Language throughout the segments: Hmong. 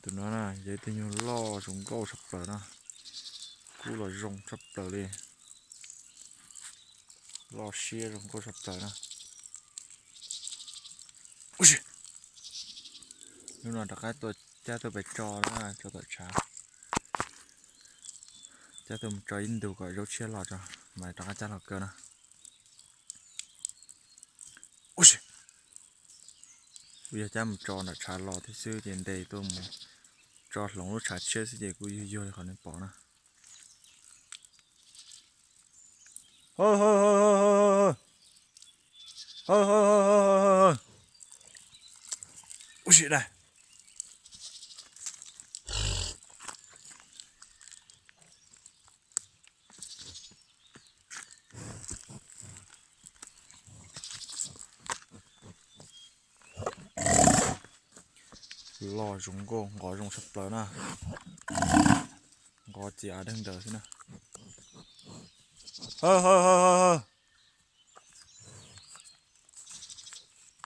Tus no na yog ib tug nyuj loj zoo nkauj tshaj plaws na. Kub los zoo tshaj plaws li. Loj siab zoo nkauj tshaj plaws na. Ub si, hnub no rov qab tuaj cab tuaj pem tso na, tso tom tshav. Cab tuaj mus tso ib ntus kom zaub tshiab los tso, mas rov qab cab los kaw na. Ub si, kuv yog cab mus tso nram tshav los thiab xwb ces ntes tuaj mus tso hloov lub tshav tshiab xwb ces kuj yuag yuag li qhov nej pom na. Ub si dab. Loj zoo nkauj, nqov zoo tshaj plaws na. Nqov txias av deeg ntawd xwb na.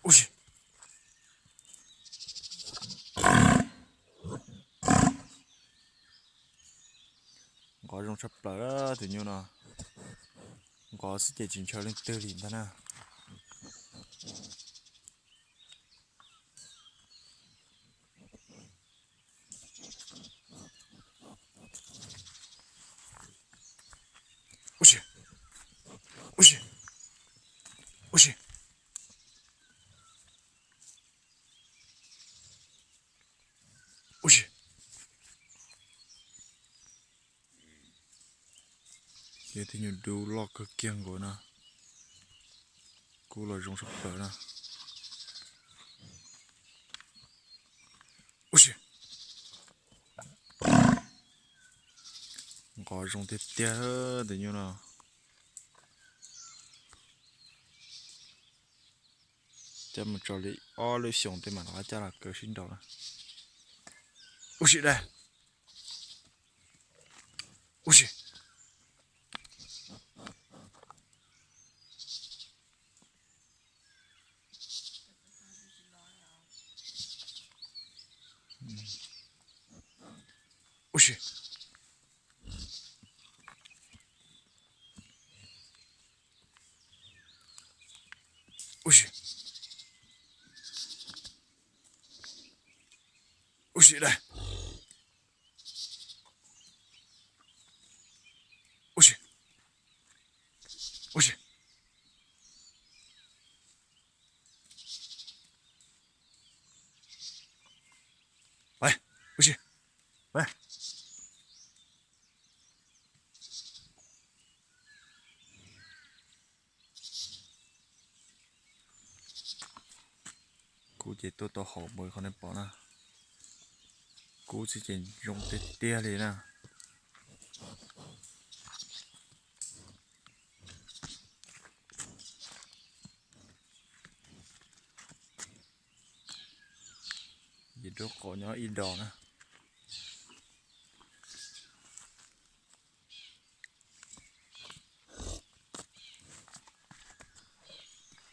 Ub si, nqov zoo tshaj plaws tus nyuj no. Nqov xwb ces tsis ntshaw leej twg li ntag na. Ub si, ub si, ub si, ub si. Yog tus nyuj dub loj kawg kiag nkaus na. Kub los zoo tshaj plaws na. Ub si, nqov zoo tiag tiag tus nyuj no. Cab mus tso li ob lub xyoos tej mam rov qab cab los kaw sib nraus na. Ub si dab. Ub si, ub si, ub si, ub si dab. Ub si, ub si, ub si. Kub ces tuaj tau hauv npaum qhov nej pom na. Kub xwb ces zoo tiag tiag li na. Ces rau qhov nyob ib dos na.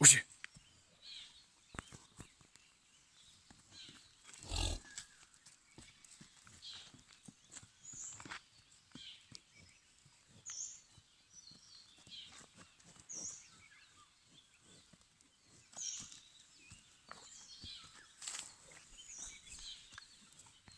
Ub si,